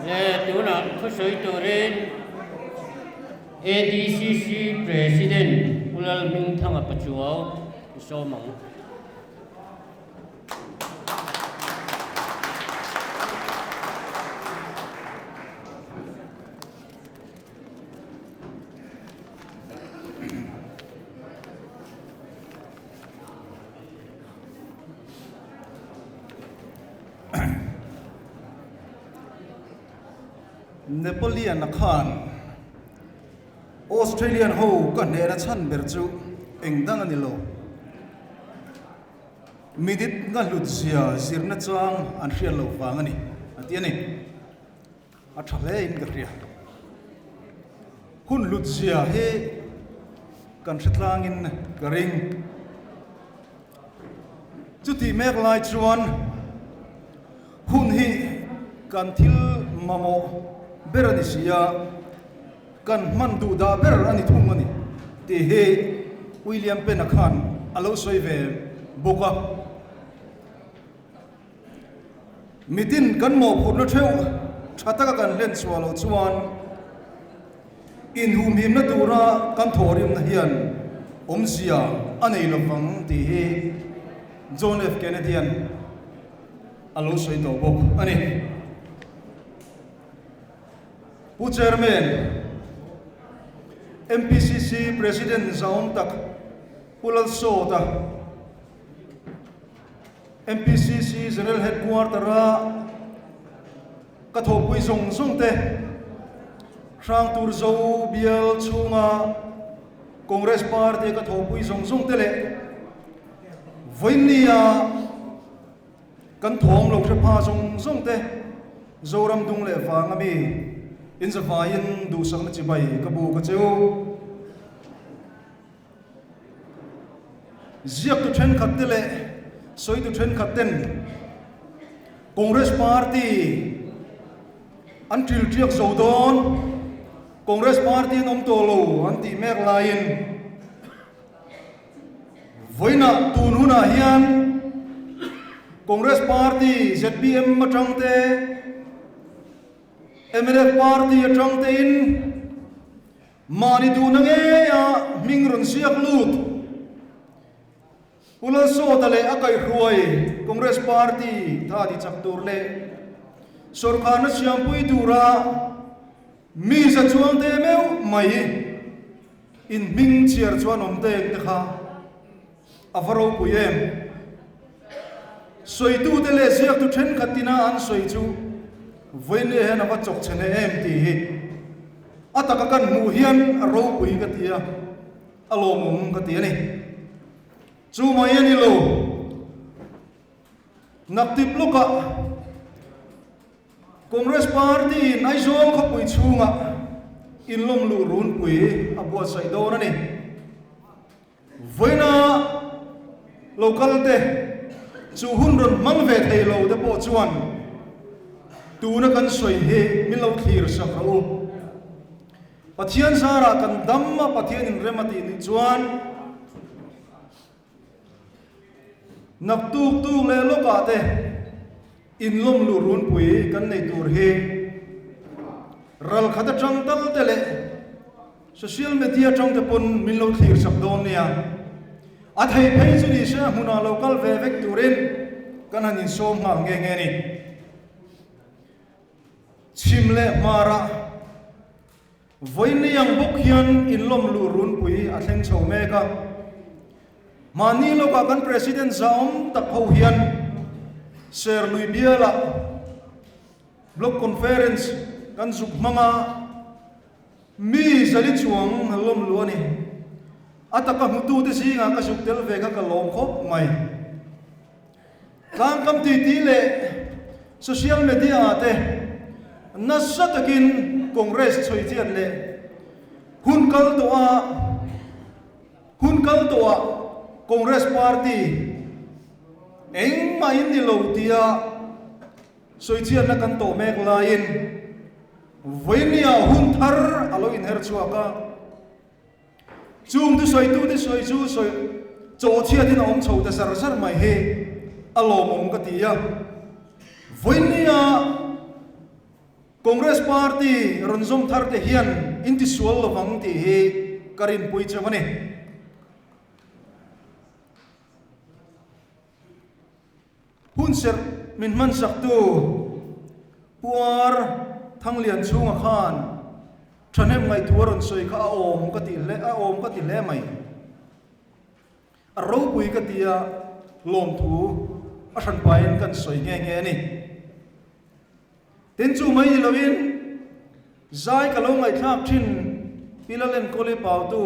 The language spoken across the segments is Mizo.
Le tunah thusawi turin ADCC President Pu Lalhmingthanga Pachuau i sawm ang. Napoleon-a khan Australian ho ka hnehna chhan ber chu eng dang a ni lo. Minute nga hlut zia zirna chang an hriat loh vang a ni, a ti a ni. A tha hle in ka hria. Hun hlut zia hi kan hre tlangin ka ring. Chutih mek lai chuan hun hi kan thil mamawh ber a ni si a, kan hman duh dah ber a ni thung a ni tih hi William Penn-a khan a lo sawi ve bawk a. Mitin kan mawhphurhna theuh tha taka kan hlen chhuah loh chuan inhumhimna tura kan thawhrimna hian awmzia a nei lovang tih hi John F. Kennedy-a'n a lo sawi tawh bawk a ni. Pu Chairman, MPCC President zahawm tak Pu Lalsawta, MPCC General Headquarter-a ka thawhpui zawng zawng te, Hrangturzo bial chhunga Congress Party-a ka thawhpui zawng zawng te leh Vawinia kan thawm lo hre pha zawng zawng te Zoram dung leh vanga mi inzavaiin duhsakna chibai ka bu ka cheu. Ziaktu thenkhat te leh sawitu thenkhat ten Congress Party an ṭil ṭiak zo dawn, Congress Party an awm tawh lo an tih mek laiin vawiinah tun hunah hian Congress Party zpm atang te, mnf Party atang tein Mahni duhna ngeia hming rawn ziak lut Pu Lalsawta leh a kaihhruai Congress Party tha ti chak tur leh sawrkharna siampui tura mi za chuang te meuh mai in hming chhiar chuan awm teng te kha a va ropui em. Sawitute leh ziaktu thenkhat tina an sawi chu vawiin hian a va chawk chhe hneh em tih hi a taka kan hmuh hian a ropui ka ti a, a lawmawm ka ti a ni. Chu mai a ni lo, naktip lawkah Congress Party in Aizawl khawpui chhungah inlawm luh runpui a buatsaih dawn a ni. Vawiina lo kal te chu hun rawn hmang ve thei lo te pawh chuan tuna kan sawi hi min lo thlir sak rawh u. Pathian zarah kan dam a, Pathian in rem a tih nih chuan naktuk tuk leh lawkah te inlawm luh runpui kan nei tur hi ralkhat atang tal te leh Social media atang te pawn min lo thlir sak dawn nia. A thei phei chu ni se a hmunah lo kal ve vek turin kan han insawm nghal nge nge ni. Chhim leh hmarah vawiin ang bawk hian inlawm luh runpui a thleng chho mek a. Mahni lawkah kan President zahawm tak ho hian Serlui bialah Block Conference kan zuk hmang a. Mi zali chuang lawm lu a ni. A taka hmutute zingah ka zuk tel ve kha ka lawm khawp mai. Tlangkam titi leh social media ah te nasa takin Congress chhuichiat leh hun kal tawh a hun kal tawh ah Congress party engmah in ni lo tia Sawichiatna kan tawh mek laiin vawinia hun thar a lo inher chhuak a, chung thusawitute sawi chu sawi chawhchhiatin a awm chho ta zar zar mai hi a lawmawm ka ti a. Vawinia. Congress Party rawn zawm thar te hian in tisual lovang tih hi ka rinpui cheu a ni. Hun serh min hmansaktu Puar Thanglian chhunga khan thahnem ngaihtu a rawn sawi kha a awm ka ti hle a awm ka ti hle mai. A ropui ka tia lawmthu a hran pahin kan sawi nghe nghe a ni. Tin chu mai ni loin zai ka lo ngaihthlak thin Pi Lalenkawli Pautu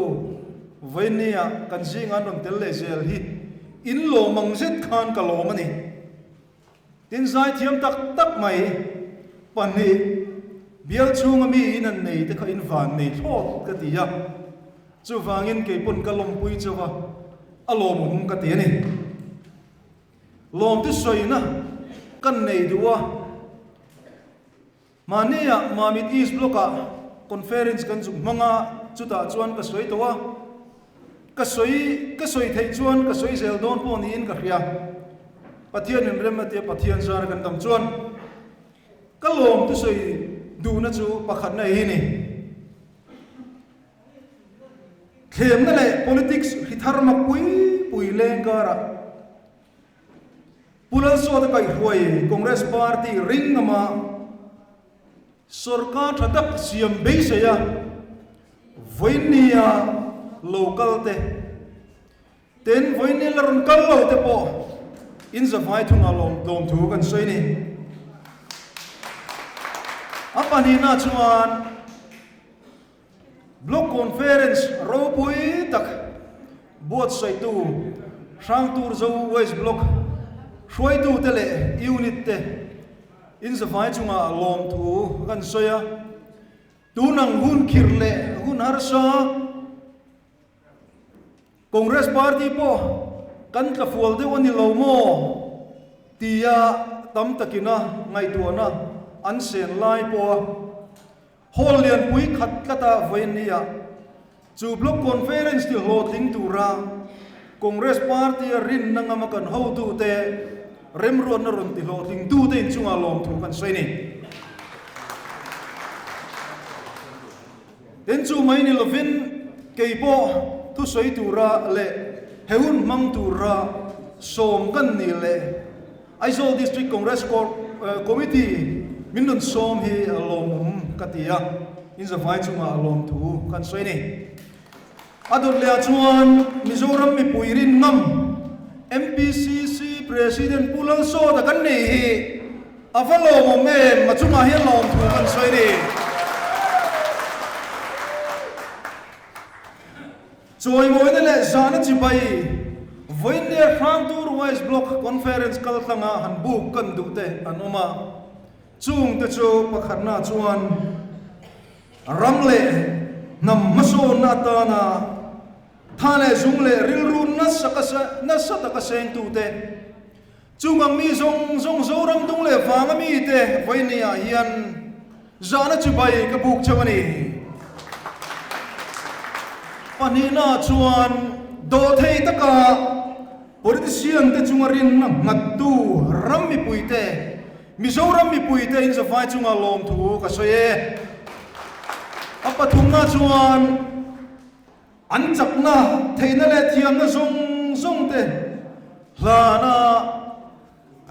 vawinia kan zinga an rawn tel leh zel hi in lawm ang zet khan ka lawm a ni. Tin zai thiam tak tak mai pahnih bial chhunga mi in an nei te kha in van nei thlawt ka ti a, chuvangin keipawn ka lawmpui chauh a, a lawmawm ka ti a ni. Lawmte sawina kan nei duh a, mahnia Mamit East Block-ah conference kan zuk hmang a, chutah chuan ka sawi tawh a, ka sawi ka sawi theih chuan ka sawi zel dawn pawh niin ka hria. Pathian in rem a tia Pathian zara kan dam chuan ka lawmte sawi duhna chu pakhatna hi ni. Thlemna leh politics hri thar mak pui pui leng karah Pu Lalsawta kaihhruai Congress Party ring ngama sorkar tha tak siam beisei a vawinia lo kal te ten vawinia la rawn kal lo te pawh in zavai thunga lawm thu kan sawi ni. A pahnihna chuan Block Conference ropui tak buatsaihtu Hrangturzo West Block hruaitute leh unit te inzavai chungah lawmthu kan sawi a, tun ang hun khirh leh hun harsa Congress Party pawh kan tla fual deuh a ni lo maw tia tam takina ngaihtuahna an sen lai pawha Hall lianpui khat tlata vawinia chu Block Conference ti hlawhtling tura Congress Party a rinna ngama kan hotute remruatna rawn ti hlawhtlingtute inchungah lawmthu kan sawi ni. Tin chu mai ni lovin kei pawh thusawi tura leh he hun hmang tura sawm kan ni leh Aizawl District Congress Committee min rawn sawm hi lawmawm ka ti a, in zavai chungah lawmthu kan sawi ni. A dawt leh ah chuan Mizoram mipui rin ngam MPCC President Pu Lalsawta kan nei hi a va lawmawm em, a chungah hian lawmthu kan sawi ni. Chawimawina leh zahna chibai Vawinia Hrangtur Wise Block Conference kaltlanga han buk kan duh te an awm a, chung te chu pakhatna chuan ram leh hnam hmasawnna atana tha leh zung leh rilru nasa taka sengtute, chung ang mi zawng zawng Zoram dung leh vanga mite Vawinia hian Zahna chibai ka buk chauh a ni. Pahnihna chuan dawhthei taka politician te chunga rinna nghattu ram mipuite, Mizoram mipuite inzavai chunga lawmthu ka sawi e. A pathumna chuan an chakna, theihna leh thiamna zawng zawng te hlana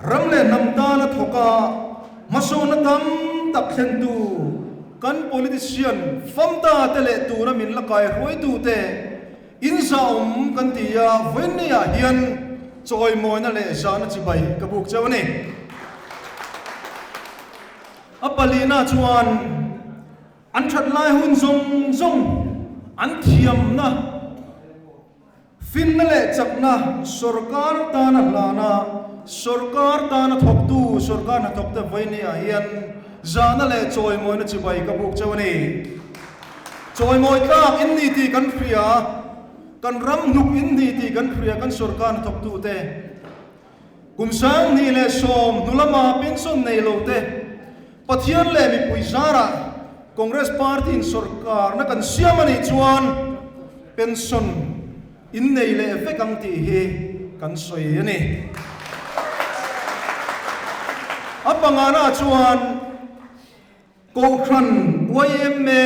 Ram leh hnam tana thawk a, hmasawnna tam tak thlentu kan politician famta te leh tuna min la kai hruaitute inzahawm kan ti a, vawiinniah hian chawimawina leh zahna chibai ka buk chauh a ni. A palina chuan an that lai hun zawng zawng an thiamna, Finna leh chakna sorkar tana hlana sorkar tana thawktu sorkar hnathawkte vawinia hian zahna leh chawimawina chibai ka buk chauh a ni. Chawimawi tlak in ni tih kan hria, kan ram hnuk in ni tih kan hria kan sorkar hnathawktute. Kum 2010 hnu lama pension nei lo te Pathian leh mipui zarah Congress Party in sorkarna kan siam a nih chuan pension in nei leh vek ang tih hi kan sawi a ni. A pangana chuan. Kohhran, yma,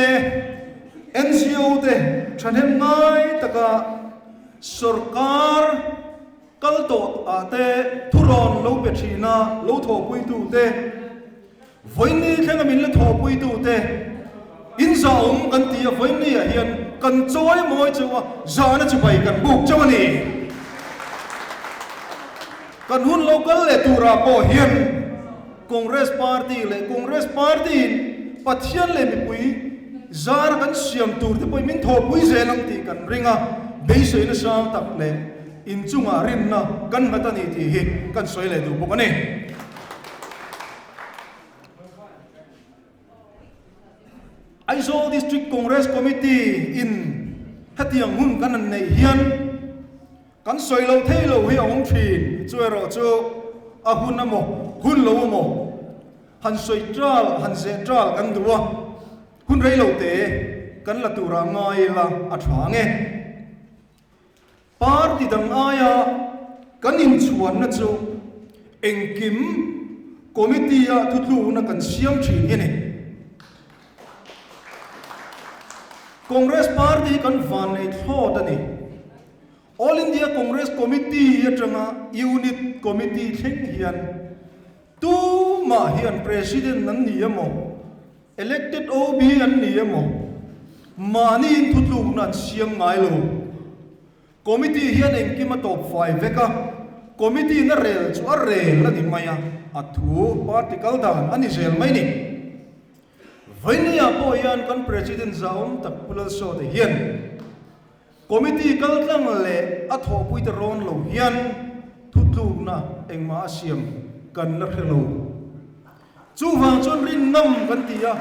ngo te thahnem ngai taka sorkar kal tawh ah te thurawn lo pe thin a, lo thawhpuitu te, vawiinni thlenga min la thawhpuitu te inzahawm kan ti a, vawiinni ah hian kan chawi mawi chauh a, zahna chibai kan buk chauh a ni. Kan hun lo kal leh turah pawh hian Congress Party leh Congress Party-in Pathian leh mipui zara kan siam tur te pawhin min thawhpui zel ang tih kan ring a, beiseina sang tak leh inchungah rinna kan nghat a ni tih hi kan sawi leh duh bawk a ni. Aizawl District Congress Committee-in hetiang hun kan han neih hian, Kan sawi lo thei lo hi a awm thin, chu erawh chu a hun emaw, hun lo emaw han sawi tal, han zeh tal kan duh a, hun rei lo te kan la turah ngai ila a tha ang e. Party dang aia kan inchhuanna chu engkim committee-a thutlukna kan siam thin hi a ni. Congress Party hi kan vannei thlawt a ni. All India Congress Committee atanga Unit Committee thleng hian tumah hian President an ni emaw, Elected OB an ni emaw, mahniin thutlukna an siam ngai lo. Committee hian engkim a tawp fai vek a, Committee na rel chu a rel a ni mai a, a thu party kal dan a ni zel mai ni. Vawinia pawh hian kan President zahawm tak Pu Lalsawta hian Committee kaltlang leh a thawhpuite rawn lo hian thutlukna engmah a siam kan la hre lo. Chuvang chuan rinnam kan ti a,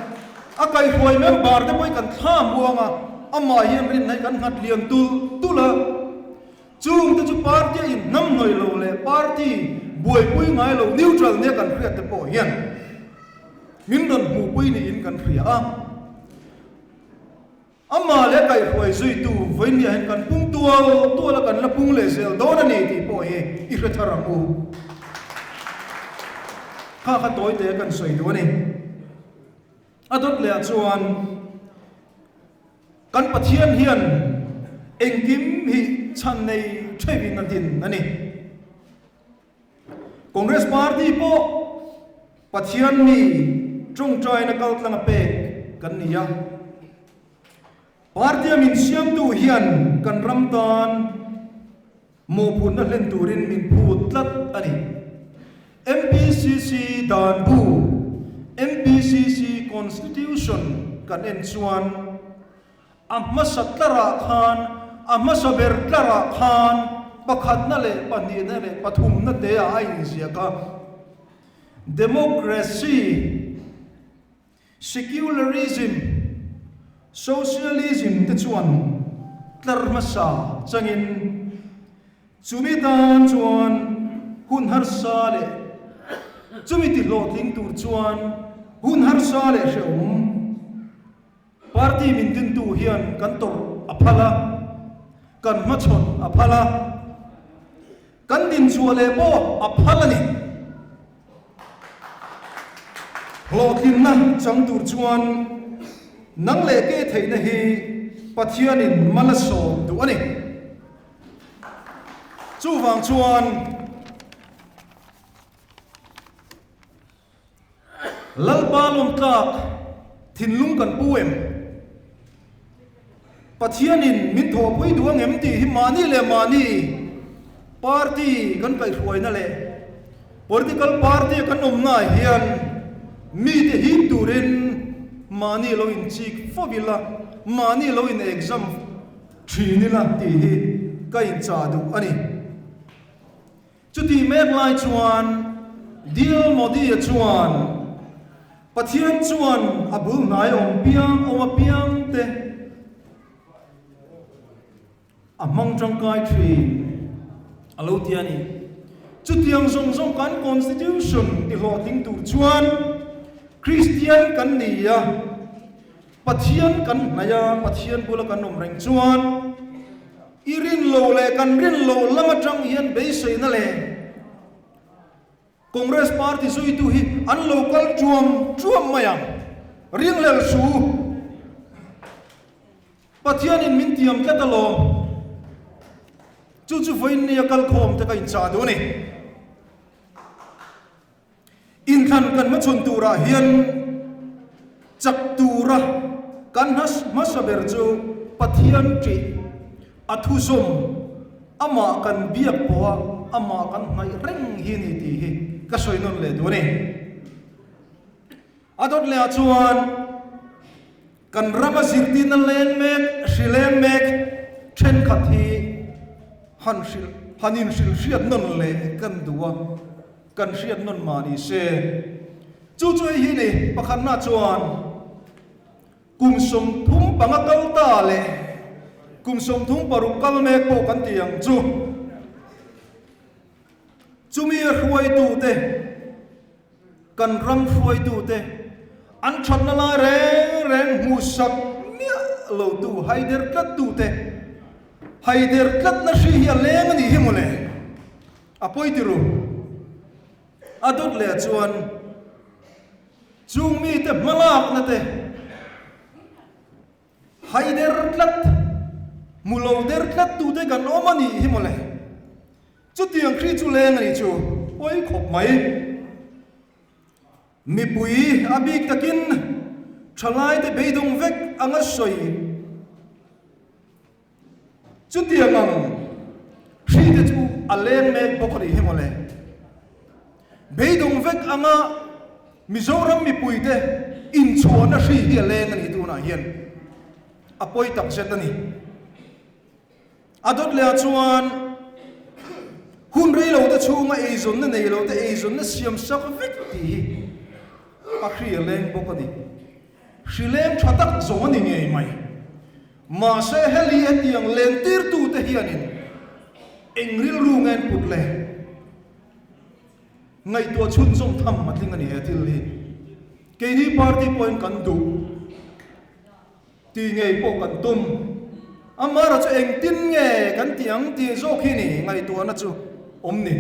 a kaihruai member te pawhin kan thla muang a, amah hian rinna hi kan nghat lian tulh tulh a. Chung te chu party a inhnamhnawih lo leh party buaipui ngai lo neutral nia kan hriat te pawh hian min rawn hmuhpui niin kan hria a. Amah leh kaihruai zuitu vawinia hian kan pung tual tual a, kan la pung leh zel dawn a ni tih pawh hi i hre thar ang u. Kha kha tawi te kan sawi duh a ni. A dawt leh ah chuan kan Pathian hian engkim hi chhan nei theuhin a din a ni. Congress Party pawh Pathian mi tawngtaina kaltlang a pek kan ni a. Party a min siamtu hian kan ram tan mawhphurhna hlen turin min phut tlat a ni. MPCC dan bu, MPCC Constitution kan en chuan A hmasa tlarah khan, a hmasa ber tlarah khan pakhatna leh pahnihna leh pathumna te ah a inziak a. Democracy, Secularism, Socialism te chuan tlar hmasa changin chumi tan chuan hun harsa leh chumi ti hlawhtling tur chuan hun harsa leh hrehawm Party min dintu hian kan tawrh a phal a, kan hmachhawn a phal a, kan dinchhuah leh pawh a phal a ni. Hlawhtlinna chang tur chuan nang leh ke theihna hi Pathianin mal a sawm duh a ni. Chuvang chuan. Lalpa lawmtlak thinlung kan pu em? Pathianin min thawhpui duh angem tih hi mahni leh mahni party kan kaihhruaina leh political party a kan awmnaah hian mite hip turin mahni lo inchik fo ila, mahni lo in exam thin ila tih hi ka inchah duh a ni. Chutih mek lai chuan Dil Modi-a chuan Pathian chuan a bul hnai awm piang awm apiang te a hmang tangkai thin a lo ti a ni. Chutiang zawng zawng kan Constitution tihlawhtling tur chuan Kristian kan ni a, Pathian kan hnaih a, Pathian bula kan awm reng chuan i rin lo leh kan rin loh lam atang hian beiseina leh Congress party zuitu hi an lo kal tuam tuam mai ang. Ringhlel su u. Pathianin min tiam tlat alawm. Chu chu vawiin nia kalkhawm te ka inchah duh a ni. Inthlan kan hmachhawn turah hian chak tura kan hmasa ber chu Pathian ṭih a thuzawm amah kan biak pawha amah kan hnaih reng hi a ni tih hi ka sawi nawn leh duh a ni. A dawt lehah chuan kan rama zirtirna leng mek, hri leng mek thenkhat hi han hrilh, han inhrilh hriat nawn leh kan duh a, kan hriat nawn mah ni se. Chu chu hei hi ni, pakhatna chuan kum 35 kal ta leh kum 36 kal mek pawh kan ti ang chu. Chumi a hruaitute. Kan ram hruaitute an thatna lai reng reng hmuhsak miah lotu haider tlattute haider tlatna hri hi a leng a nih hi mawle. A pawi ti ru. A dawt leh chuan chung mite hmalakna te haider tlat, hmu lo der tlattute kan awm a nih hi mawle. Chutiang hri chu leng a nih chu pawi khawp mai. Mipui a bik takin thalaite beidawng vek anga sawi. Chutiang ang hri te chu a leng mek bawk a nih hi mawle. Beidawng vek anga Mizoram mipuite inchhuahna hri hi a leng a nih tunah hian a pawi takzet a ni. A dawt leh ah chuan hun rei lo te chhunga eizawnna nei lo te eizawnna siam sak vek tih hi a hri a leng bawk a ni. Hri leng tha tak zawng a ni ngei mai. Mahse heli hetiang lentirtu te hianin eng rilru nge an put le? Ngaihtuah chhunzawm tham a tling a ni he thil hi. Keini party pawhin kan duh. Tih ngei pawh kan tum. Amara chu engtin nge kan tih ang tih zawk hi ni ngaihtuahna chu awm ni.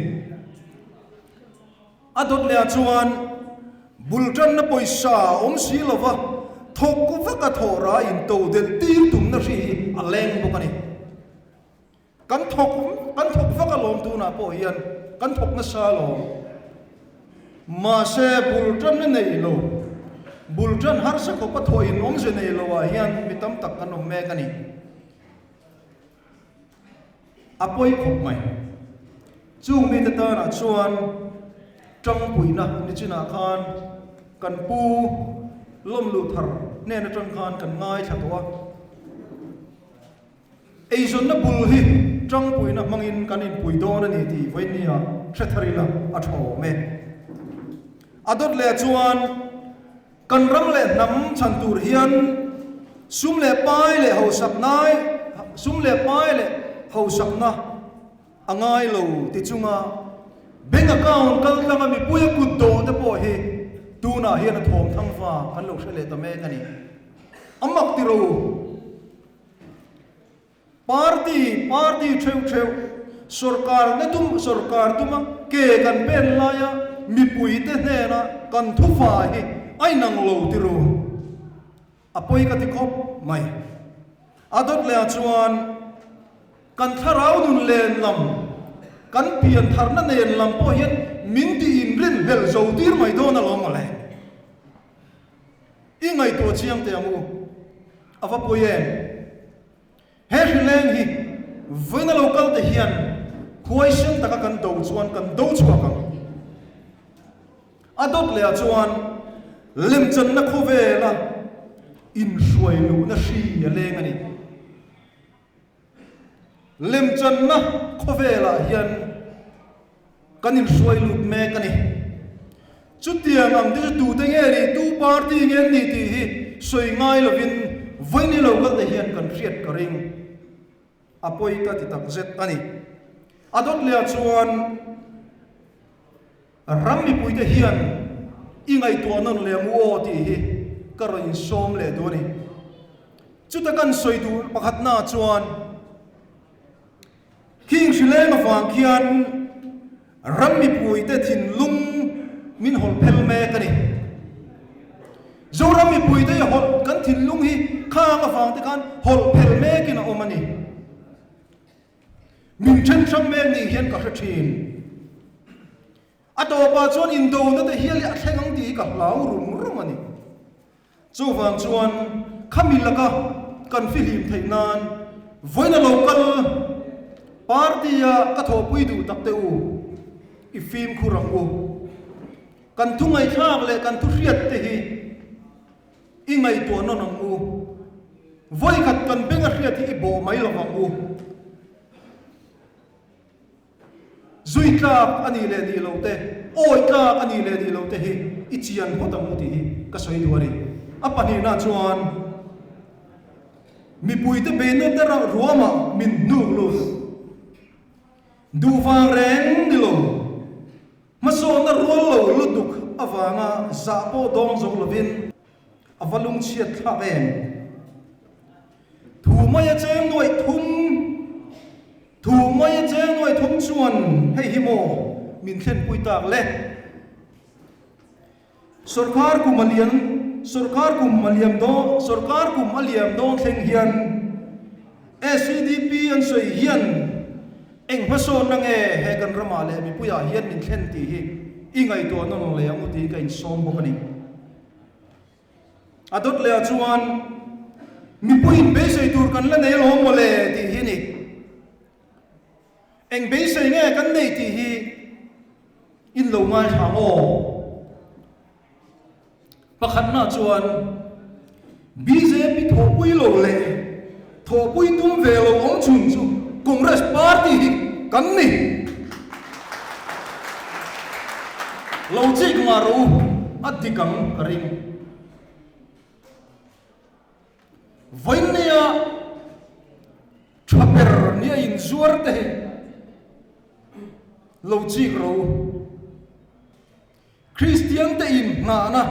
A dawt leh ah chuan bul tanna pawisa awm si lova thawk vak a thawh ra in to delh tir tumna hri hi a leng bawk a ni. Kan thawk kan thawk vak alawm tunah pawh hian kan thawk nasa alawm. Mahse bul tanna nei lo, bul tan harsa khawpa thawh in awmze nei lo ah hian mi tam tak kan awm mek a ni. A pawi khawp mai. Chung mite tanah chuan tangpuina nichinah khan kan pu Lawmluthar hnen atang khan kan ngaithla tawh a. Eizawnna bul hi tangpuina hmangin kan inpui dawn a ni tih vawinia hre thar ila a tha awm e. A dawt leh chuan kan ram leh hnam chhan tur hian sum leh pai leh hausaknai sum leh pai leh hausakna a ngai lo ti chunga bank account kal tlanga mipuia kut dawh te pawh hi tunah hian a thawm thang fa kan lo hre leh ta mek a ni. A mak ti ro. Party, party theuh theuh, sorkar na tum, sorkar tuma ke kan pen laia mipuite hnena kan thufa hi a inang lo ti ru. A pawi ka ti khawp mai. A dawt leh ah chuan kan thlarau nun len lam, kan pian tharna nen lam pawh hian min ti inrin hlel zo tir mai dawn alawm mawle. I ngaihtuah chiang teh ang u. A va pawi em? He hrileng hi vawiina lo kal te hian khuaisen taka kan do chuan kan do chhuak ang. A dawt leh ah chuan lemchanna khawvela inhruai luhna hri a leng a ni. Lemchanna khawvelah hian kan inhruai lut mek a ni. Chutiang ang te chu tute nge ni, tu party nge an ni tih hi sawi ngai lovin vawiin lo kal te hian kan hriat ka ring. A pawi ka ti takzet a ni. A dawt leh ah chuan Ram mipuite hian i ngaihtuah nawn leh ang u aw tih hi ka rawn insawm leh duh a ni. Chuta kan sawi duh pakhatnaah chuan khing hrileng avang khian ram mipuite thinlung min hawlh phel mek a ni. Zoram mipuite hi hawlh kan thinlung hi khang avang te khan hawlh phel mekin a awm a ni. Min then hrang mek nih hian ka hre thin. A tawpah chuan indona te hial hi a thleng ang tih hi ka hlau rum rum a ni. Chuvang chuan khami laka kan fihlim theih nan vawiin a lo kal party-a ka thawhpui duh tak te u, i fimkhur ang u. Kan thu ngaihthlak leh kan thu hriat te hi i ngaihtuah nawn ang u. Vawikhat kan beng a hriat hi i bawh mai lo ang u. Zui tlak a nih leh nih loh te, awi tlak a nih leh nih loh te hi i chian phawt ang u tih hi ka sawi duh a ni. A pahnihna chuan mipuite beihna te ruamah min hnuk lut duh vang reng ni lo, hmasawnna rual lo lutuk avanga zah pawh dawng zo lovin a va lungchhiat thlak em? Thu mai a cheng nuaih thum. Thu mai a cheng nuaih thum chuan hei hi maw min thlenpui tak le? Sorkar kum a lian, sorkar kum a liam dawn, sorkar kum a liam dawn thleng hian SEDP an sawi hian eng hmasawnna nge he kan ramah leh mipuiah hian min thlen tih hi i ngaihtuah nawn leh ang u tih ka insawm bawk a ni. A dawt leh ah chuan mipuiin beisei tur kan la nei alawm mawle tih hi a ni. Eng beisei nge kan nei tih hi in lo ngaithla ang aw. Pakhatna chuan bjp thawhpui lo leh thawhpui tum ve lo awm chhun chu Congress party hi kan ni. Lo chik ngah rawh u, a dik ang ka ring. Vawinia tha ber nia inzuar te hi lo chik rawh u. Kristian te inhnahna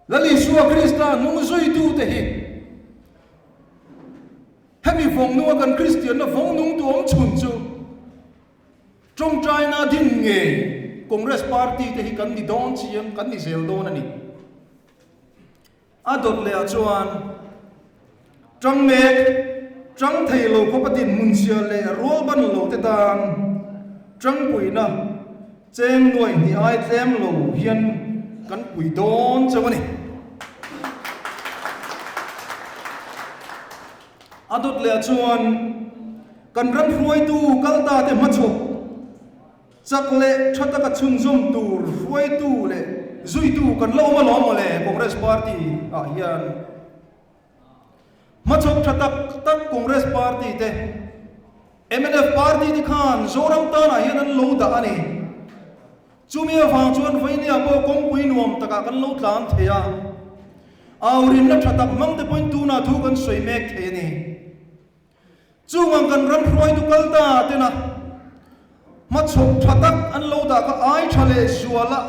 Lal Isua Krista hnung zuitute hi hemi vawngnunga kan Kristianna vawngnungtu awm chhun chu Tawngtaina din ngei Congress party te hi kan ni dawn chiang, kan ni zel dawn a ni. A dawt leh ah chuan tang mek, tang thei lo khawpa dinhmun chhia leh rual ban lo te tan tangpuina cheng nuaih hnih ai tlem lo hian kan pui dawn chauh a ni. A dawt leh ah chuan Kan ram hruaitu kalta te hmachhawp chak leh tha taka chhunzawm tur hruaitu leh zuitu kan la awm alawm mawle Congress party ah hian hmachhawp tha tak tak Congress party te mnf party te khan Zoram tan ah hian an lo dah a ni. Chumi avang chuan Vainia pawh kawngpui nuam takah kan lo tlan thei a, aurinna tha tak hmang te pawhin tunah thu kan sawi mek thei a ni. Chungang kan ram hruaitu kal ta tena hmachhawp tha tak an lo dah kha ai tha leh zuala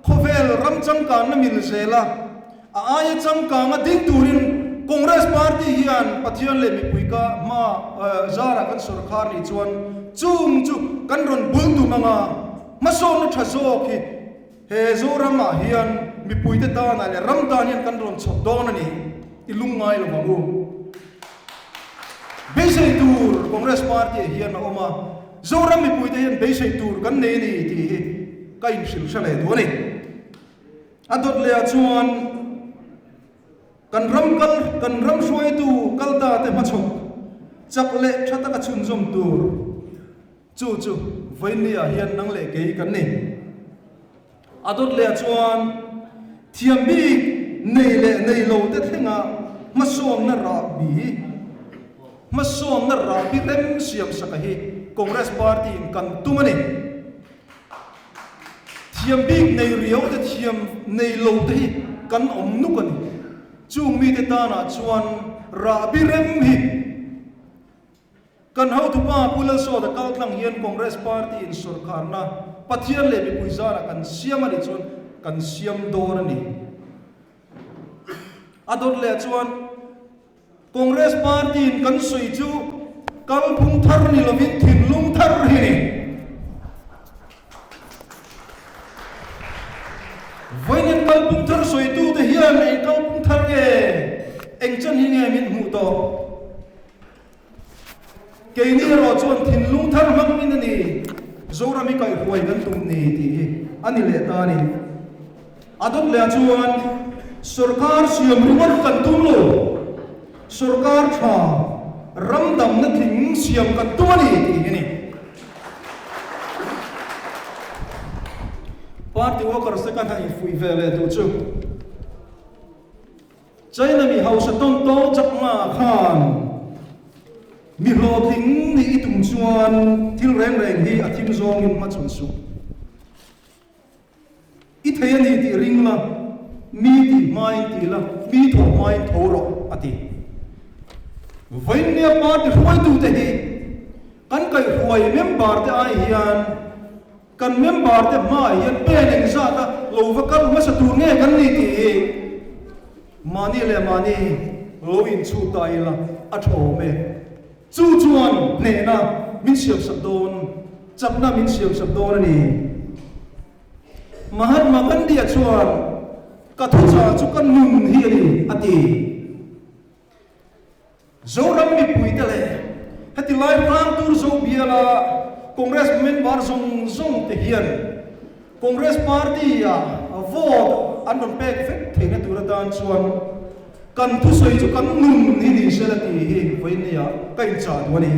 khawvel ram changkanna mil zela a aia changkanga ding turin Congress party hian Pathian leh mipui ka hma zara kan sorkar nih chuan chung chu kan rawn bul tum anga hmasawnna tha zawk hi he Zoramah hian mipuite tanah leh ram tan hian kan rawn chhawp dawn a ni i lungngai lo ang u. Beisei tur Congress party ah hian a awm a, Zoram mipuite hian beisei tur kan nei a ni tih hi ka inhrilh hre leh duh a ni. A dawt leh ah chuan kan ram kal kan ram hruaitu kal ta te hmachhawk chak leh tha taka chhunzawm tur chu chu vawiinni ah hian nang leh kei kan ni. A dawt leh ah chuan thiam bik nei leh nei lo te thlenga hmasawnna rahbi hmasawnna rahbi rem siam saka hi Congress party in kan tum a ni. Thiam bik nei riau te thiam nei lo te hi kan awm nuk a ni. Chung mite tanah chuan rahbi rem hi Kan hotupa Pu Lalsawta kal tlang hian Congress party in sawrkharna Pathian leh mipui zarah kan siam a nih chuan kan siam dawn a ni. A dawt leh chuan Congress party in kan sawi chu kalphung thar ni lovin thinlung thar hi a ni. Vawiin kalpung thar sawitute hian eng kalpung thar nge, eng chan hi nge min hmuh tawh? Keini erawh chuan thinlung thar hmangin a ni Zoram hi kaihhuai kan tum ni tih hi a ni leh ta a ni. A dawt leh ah chuan sorkar siam ringawt kan tum lo, sorkar tha ram damna tling siam kan tum a ni tih hi a ni. Party workers te ka hna infuih ve leh duh chu China mi hausa tawn tawn chak nga khan mi hlawhtling nih i tum chuan thil reng reng hi a thim zawngin hmachhawn suh. I thei a ni tih ring la, mi tih hmain ti la, mi thawh hmain tho rawh, a ti. Vawiinnia party hruaitute hi kan kaihhruai member te ai hian kan member te hmaah hian pen engzat a lo va kal hmasa tur nge kan ni tih hi mahni leh mahni lo inchhut ta ila a tha awm e. Chu chuan hnehna min siamsak dawn, chakna min siamsak dawn a ni. Mahatma Gandhi-a chuan, Ka thuchah chu ka nun hi a ni, a ti. Zoram mipuite leh heti lai Hrangtur Zo biala Congress member zawng zawng te hian Congress party-a vote an rawn pek vek theihna tur atan chuan kan thusawi chu kan nun hi ni sela tih hi vawinia ka inchah duh a ni.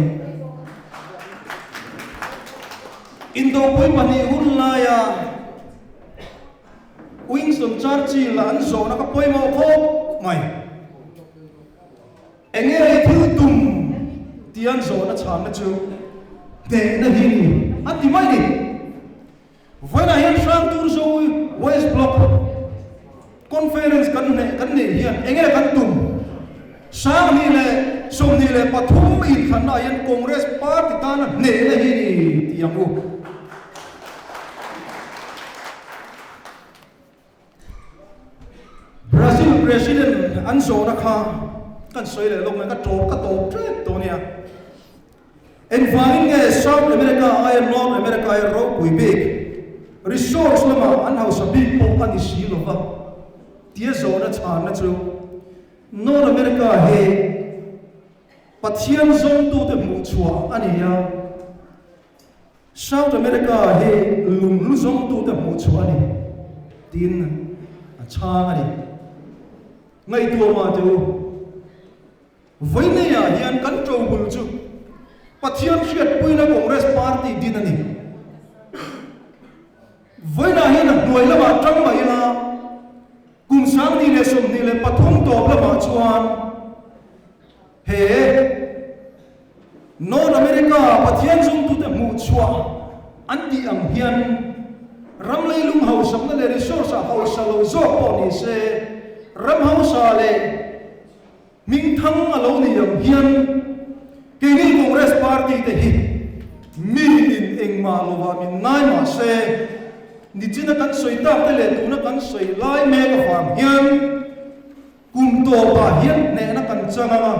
Indopui pahnih hun laia Winston Churchill-a an zawhna ka pawimawh khawp mai. Enge i thil tum tih an zawhna chhanna chu hnehna hi ni a ti mai ni. Vawiinah hian Hrangtur Zoe West Block Conference kan hneh kan neih hian enge kan tum? 2023 inthlannaah hian Congress Party tana hnehna hi ni tih ang u. Brazil President an zawhna kha kan sawi leh lawk mai, ka tawp ka tawp tep tawh nia. Engvangin nge South America aia North America hi ropui bik, resource lamah an hausa bik pawh a ni si lo va? Tia zawhna chhanna chu North America hi Pathian zawngtute hmuhchhuah a ni a, South America hi lunghlu zawngtute hmuhchhuah a ni tiin a chhang a ni. Ngaihtuah mah teh u. Vawiineiah hian kan ṭobul chu Pathian hriatpuina Congress Party din a ni. Vawiinah hian a hnuai lamah ṭang mah ila, kum 2023 tawp lamah chuan he North America Pathian zungtute hmuhchhuah an tih ang hian ram leilung hausakna leh resource-ah hausa lo zawk pawh ni se, ram hausa leh Hmingthang a lo ni ang hian keini Congress party te hi mi in engmah lovah min ngai mah se, nichina kan sawi tak te leh tuna kan sawi lai mek avang hian kum tawpah hian hnehna kan chang ang a,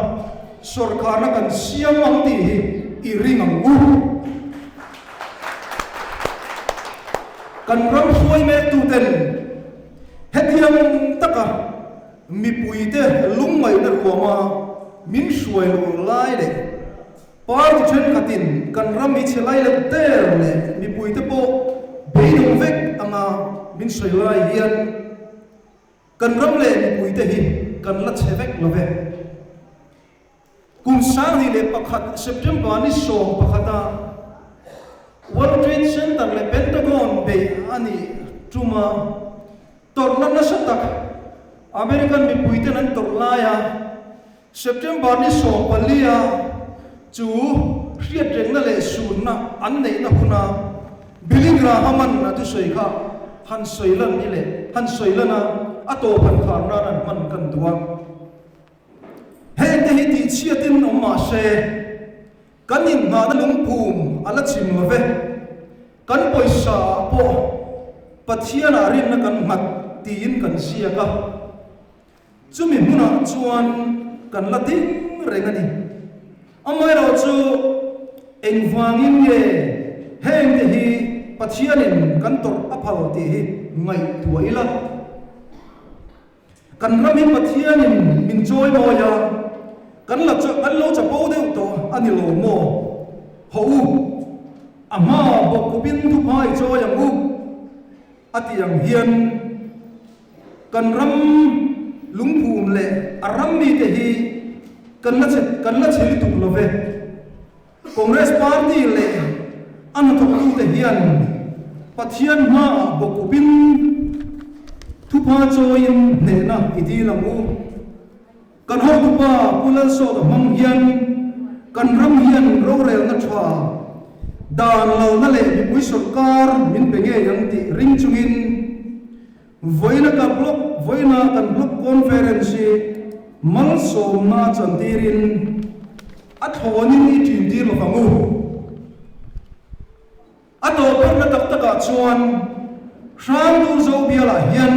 sawrkharna kan siam ang tih hi i ring ang u. Kan ram hruai mek tuten hetiang taka Mipuite lungngaihna ruama min hruai lo lai leh party thenkhatin kan ram hi chhe lai leh der leh mipuite pawh beidawng vek anga min sawi lai hian kan ram leh mipuite hi kan la chhe vek lo ve. Kum 2001 September ni 11 a World Trade Center leh Pentagon beih a nih tuma tawrhna nasa tak American mipuiten an tawrh laia September ni 14 a chu hriatrengna leh sunna an neihna huna Billy Graham-a'n a thusawi kha han sawi lan ni leh han sawi lan a, a tawp han khar nan an hman kan duh a. Hengte hi tihchhiatin awm mah se, kan inngahna lungphum a la chim lo ve. Kan pawisa ah pawh Pathianah rinna kan nghat tiin kan ziak a, chumi hmunah chuan kan la ding reng a ni. Amaherawhchu, engvangin nge hengte hi Pathianin kan tawrh a phal tih hi ngaihtuah ila. Kan ram hi Pathianin min chawi mawi a, kan la kan lo chapo deuh tawh a ni lo maw? Haw u, a hma bawkkupin thuphai chawi ang u a tih ang hian kan ram lungphum leh a ram mite hi kan la che kan la che lutuk lo ve. Congress Party leh a hnathawktute hian Pathian hmaah bawkkupin thupha chawiin hnehna i dil ang u. Kan hotupa Pu Lalsawta hmang hian kan ram hian rorelna tha, dan lalna leh mipui sawrkar min pe ngei ang tih ring chungin vawiina ka block vawiina kan block conference hi malsawmna chantirin A thlawnin i ṭin tir lo vang u. A tawhpawrhna tak takah chuan Hrangtur Zobialah hian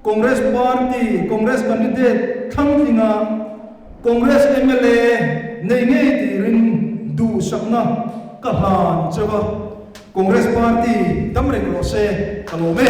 Congress Party, Congress candidate thlangtlinga Congress mla nei ngei tirin duhsakna ka hlan cheu a, Congress Party dam reng rawh se ka lawm e.